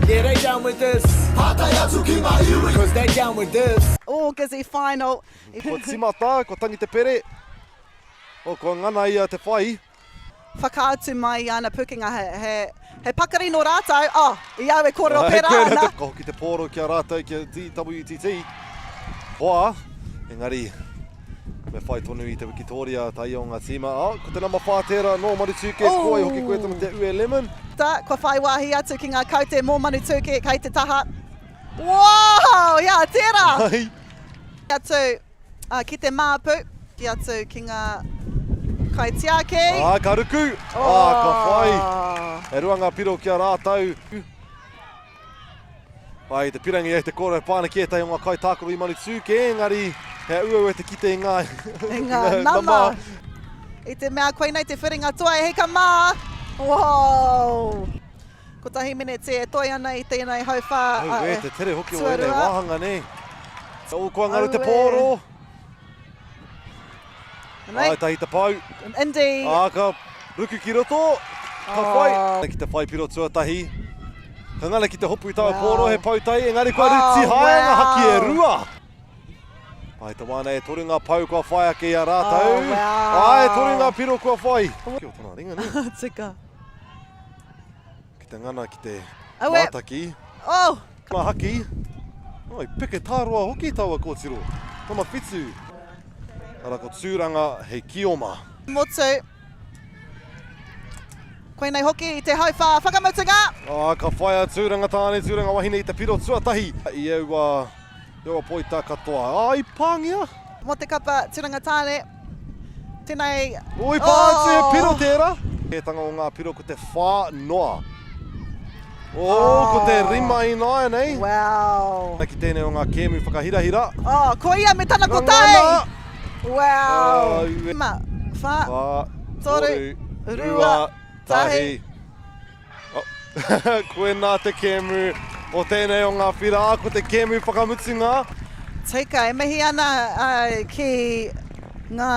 Yeah they down with this. Pātai atu ki ngā iwi. Cause they down with this. Oh Gizzy final. Kua timata, kua tangi te pere. Oh, kua ngana ia te whai. Whakaatu mai i ana pukenga he, he, he pakari nō rātou, oh, i au e kōrero pērā ana. Ka hoki te pōro ki a rātou, ki a DWTT. Hoa, engari, me whai tonu i te wikitōria tā ia o ngā tīma. Oh, ko te nama whā tērā nō Manutūkē, oh. Ko wai hoki koe tana te Ue Lemon. Ta, kua whai wāhi atu ki ngā kaute mō Manutūkē kei te taha. Wow, ia, tērā! Ai. Atu, ki te māpu, ki atu ki ngā kaitiaki. Ā, ka ruku! Ā, ka whai! E rua ngā piro ki a rātou. Ai, te pirangi e te kōrero e pā ana ki ētahi o ngā kaitākaro i Manutūkē, engari he uaua te kite i ngā, I ngā nama. I te mea koinei te whiringa toa e hika mā! Wow! Kotahi meneti e toe ana i tēnei hauwhā Auē, te tere hoki o ēnei wāhanga, nē. O, kua ngaro te pōro. Ai, tahi te pau. Indy. Ā, ka ruku ki roto. Ka whai. Oh. Ki te whai piro tuatahi. Ka ngana ki te hopu i taua pōro, he pau tahi, engari kua oh, ruti haenga wow. haki e rua. Ai, te wā nei, e toru ngā pau kua whai ake i a rātou. Oh, wow. Ai, e toru ngā piro kua whai. Ki o tana ringa, nē. Tika. Ki te ngana ki te mātaki. Oh! Ka haki. Oh, i peke tāroa hoki taua kōtiro. Tama whitu. Ara ko Tūranga hei kioma. Motu. Koinei hoki i te hauwhā whakamutunga. Ah, ka whai a Tūranga tāne, Tūranga wahine i te piro tuatahi. I aua, i aua poita katoa. Ah, i pāngia. Mō te kapa Tūranga tāne. Tēnei. Oi, pā atu he piro tērā. Kētanga o ngā piro ko te whā noa. Oh, ko te rima ināianei. Wow. Ki tēnei o ngā kēmu whakahirahira. Oh, ko ia me tana kotahi. Wow. Rima, whā, toru, rua, tahi. Koinā te kēmu o tēnei o ngā whira, ko te kēmu whakamutunga. Tika, e mihi ana ki ngā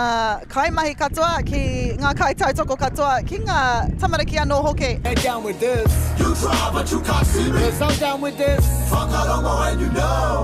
kaimahi katoa, ki ngā kaitautoko katoa, ki ngā tamariki anō hoki. They down with this. You try but you can't see me. Cause I'm down with this. Whakarongo and you know.